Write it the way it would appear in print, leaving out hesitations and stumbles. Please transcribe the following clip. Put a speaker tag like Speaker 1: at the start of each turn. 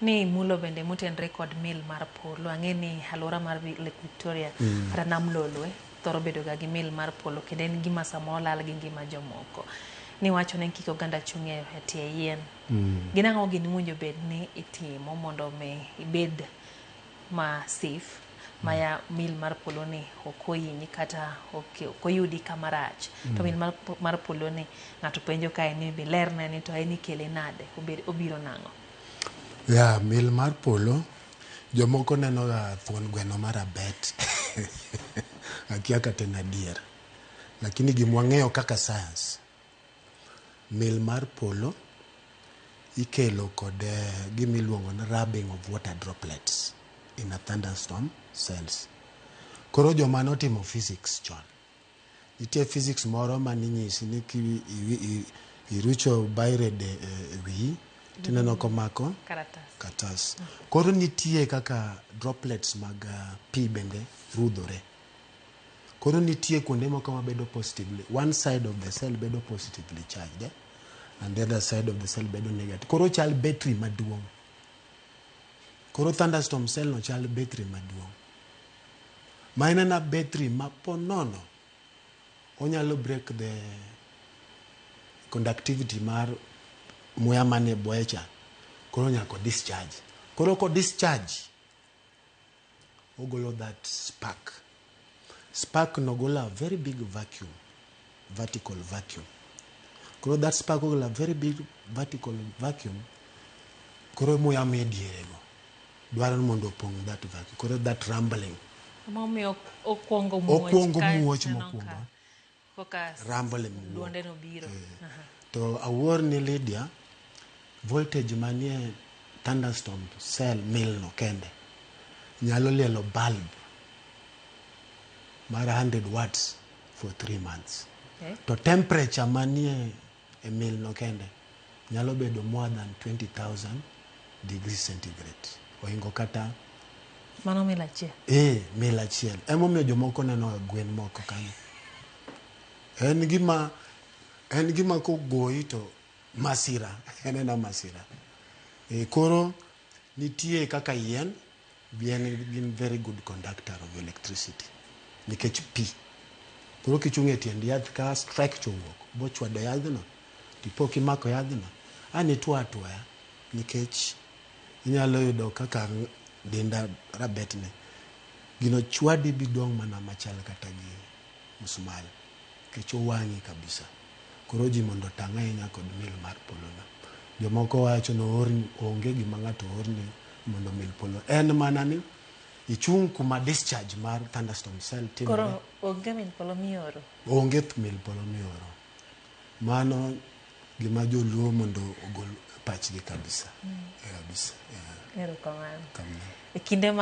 Speaker 1: Ni imulo bende motenre kod mil mar polo. Ang'e ni alwora mar Lake Victoria kata Nam Lolwe thoro bedo ga gi mil mar polo kendo en gima samoro lal gi ngima jomoko. Niwacho ni kik oganda chung' e tie yien. Gin ang'o gini mowinjo bed ni itimo mondo mi ibed ma safe ma ya mil mar polo ni ok ohinyi kata ok oyudi kama rach. To mil mar polo ni ng'ato penjo kae ni bilerne ni to en ikele nade, obiro nang'o?
Speaker 2: Ya, mil mar polo, jomoko neno ga thuon gweno mar abet. Akia kata en adier. Lakini gima wang'eyo kaka science, mil mar polo ikelo kod gima iluongo ni rubbing of water droplets in a thunderstorm cells. Koro joma notimo physics chon, nitie physics moro maninyisi ni ki irucho biro e wiyi tineno komako
Speaker 1: Karatas.
Speaker 2: Katas. Koro nitie kaka droplets mag pi bende rudhore. Koro nitie kuonde moko mabedo positively, one side of the cell bedo positively charged, and the other side of the cell bedo negative. Koro chal battery maduong'. Koro thunderstorm cell no chal battery maduong'. Ma en ena battery ma ponono onyalo break the conductivity mar muya mane bwoye cha. Koro nyaka discharge. Koro ko discharge, ogolo that spark. Spark no golo a very big vacuum, vertical vacuum. Koro that spark ogolo a very big vertical vacuum. Koro muya mie diere go dwaro ni mondo opong' that vacuum. Koro that rumbling.
Speaker 1: Emomiyo okwongo muoch.
Speaker 2: Okwongo
Speaker 1: kae
Speaker 2: muoch
Speaker 1: tineno
Speaker 2: mokwongo.
Speaker 1: Koka
Speaker 2: Rumbling wuok.
Speaker 1: Duonde no biro.
Speaker 2: To awuor ni Lydia, voltage manie thunderstorm cell mil no kende nyalo lielo bulb mar 100 watts for 3 months. To temperature manie e mil no kende nyalo bedo more than 20,000 degrees centigrade. Ohingo kata
Speaker 1: Mano mil achiel.
Speaker 2: Mil achiel. Emomiyo jomoko neno ga gwen moko kanyo. En gima kogoyi to masira, en ena masira. Koro nitie kaka yien, yien gin very good conductor of electricity nikech pi. Koro kichung' e tiend yath ka strike to owuok, bochwado yadhno, tipo kimako yadhno, an itwo atwoya nikech inyalo yudo kaka denda rabetne. Gino chwadi bidong' mana machal kata gi musmal nikech owang'i kabisa. Koro ji mondo otang' ahinya kod mil mar polo no. Jomoko wacho ni oorni, onge gima ng'ato oorni mondo mil polo. En mana ni ichung' kuma discharge mar thunderstorm cell timore.
Speaker 1: Koro onge mil polo mioro.
Speaker 2: Onge mil polo mioro. Mano gima joluo mondo ogol pachgi kabisa. Kabisa. Yeah.
Speaker 1: Erokamano.
Speaker 2: Kamano.
Speaker 1: E kinde ma